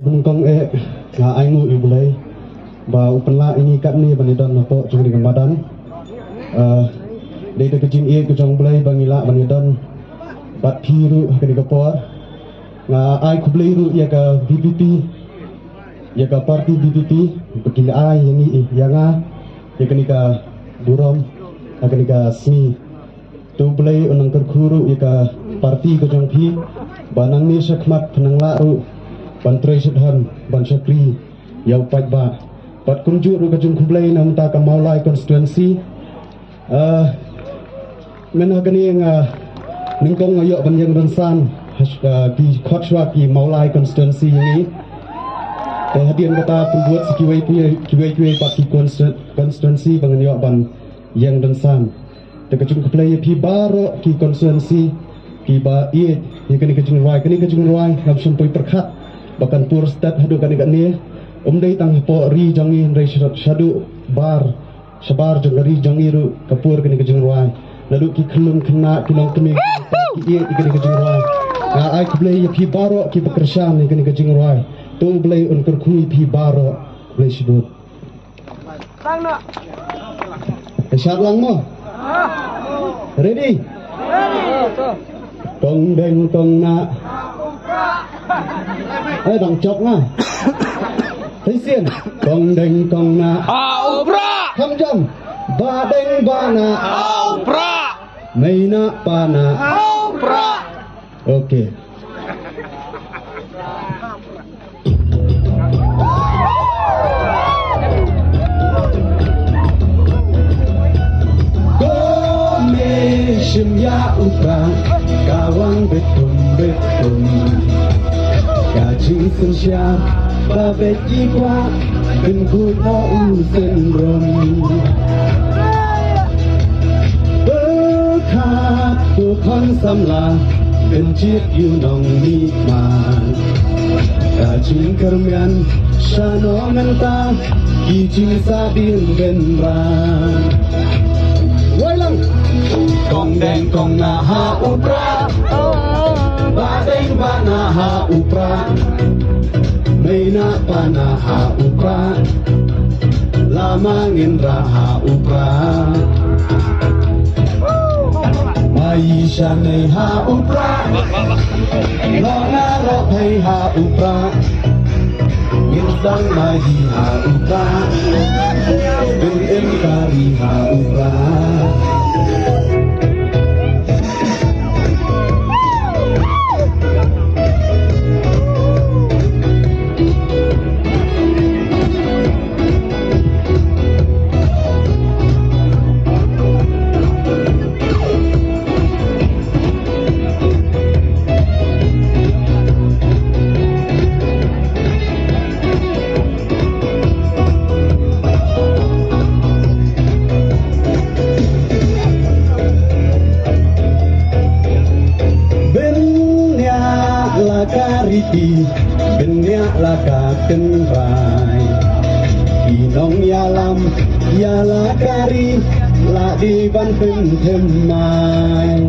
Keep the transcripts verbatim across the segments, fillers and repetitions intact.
Nyngkong eh, nga ai nguh ïa U Blei ba u pynlah ïa ngi katne ban ïadon hapoh jong kane ka madan. Eh, dei da ka jingïeit ka jong U Blei ba ngi lah ban ïadon bad phi ruh ha kane ka por. Nga ai khublei ruh ïa ka V P P, ïa ka party V P P ba ki ai ïa ngi, ïa nga, ïa kane ka burom ha kane ka sngi. To U Blei un nang kyrkhu ruh ïa ka party ka jong phi ba nangne shakhmat phin nang lah ruh ban trei shitom ban shakri ïa u paidbah. Bad kumjuh ruh ka jingkhublei na bynta ka Mawlai constituency. Ah, mynta ha kane nga nyngkong nga ïoh ban ïeng rynsan, ah, ki khot shuwa ki Mawlai constituency ïa ngi. Te hadien kata pynbud sa kiwei kiwei, kiwei kiwei pat ki constitu-, constituency ba ngan ïoh ban ïeng rynsan. Te ka jingkhublei ïa phi baroh ki constituency kiba ïeit ïa kane ka jingrwai, kane ka jingrwai ngam shym poi pyrkhat ba kan pur stet haduh kane kane. Um dei tang hapoh ri jong ngi hynrei sha-, shaduh bar, shabar jong ka ri jong ngi ruh ka pur kane ka jingrwai. Naduh ki khyllung khynnah, ki longkmie, ki ïeit ïa kane ka jingrwai. Nga ai khublei ïa phi baroh kiba kyrshan ïa kane ka jingrwai. To U Blei un kyrkhu ïa phi baroh. Khublei shibun. Te shad lang mo. Ready? Kong Deng Kong Nah. Eh, dang chok nga. Te sien. Kong Deng Kong Nah. Ha u Prah. Kham jam. Bah Deng Bah Nah. Ha u Prah. Mei Nah Pa Nah. Ha u Prah. Okay. Ko me shim ïa u Prah, ka wang betum betum. Ka jingsynshar ba beit ki kwah, pynkup ha u synrum. Pyrkhat ko khun samla, pynjied ïa u nongmihman. Ka jingkyrmen shano mynta, ki jingsahdien bynrap. Wai lang. Kong Deng Kong Nah ha u Prah. Bah Deng Bah Nah ha u Prah. Mei Nah Pa Nah ha u Prah. Lama Nginrah ha u Prah. Mai Shanei ha u Prah. Lona Rohei ha u Prah. Nginsdang Mahi ha u Prah. Bin Im Kari ha u Prah. Bniah la ka riti, bniah la ka tynrai. Ki nongïalam ïa la ka ri la dei ban pynthymmai.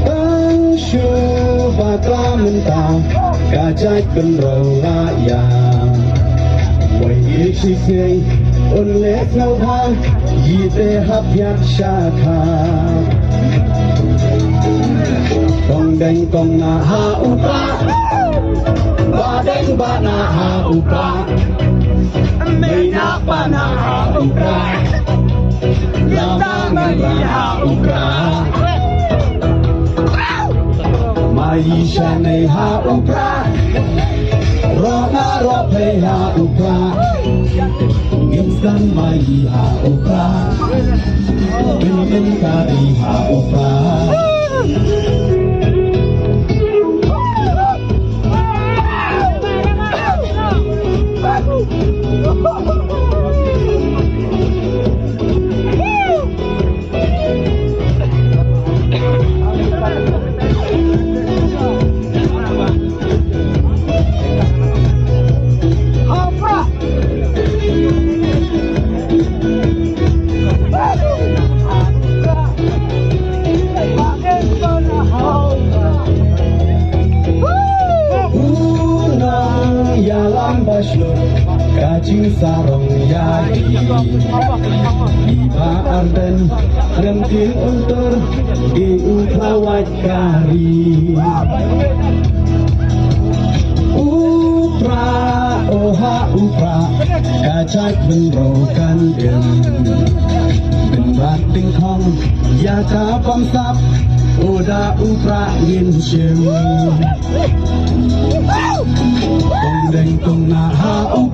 Tang shu bakla mynta ka jait pynroi la ïa. Wei ïa shisnei un leh sngewbha ïa te hap ïa shakha. Kong Deng Kong Nah ha u Prah. Bah Deng Bah Nah ha u Prah. Mei Nah Pa Nah ha u Prah. Lama Nginrah ha u Prah. Mai Shanei ha u Prah. Rona Rohei ha u Prah. Nginsdang Mahi ha u Prah. Bin Im Kari ha u Prah. Ka jingsarong ïa i, i Bah Ardent, lem kin untur i u khlawait kari. U Prah, oh ha u Prah, ka jait bynriew kan im. Bynrap tyngkhong ïa ka bamsap, u da u Prah ngin shim. Tong deng tong na ha u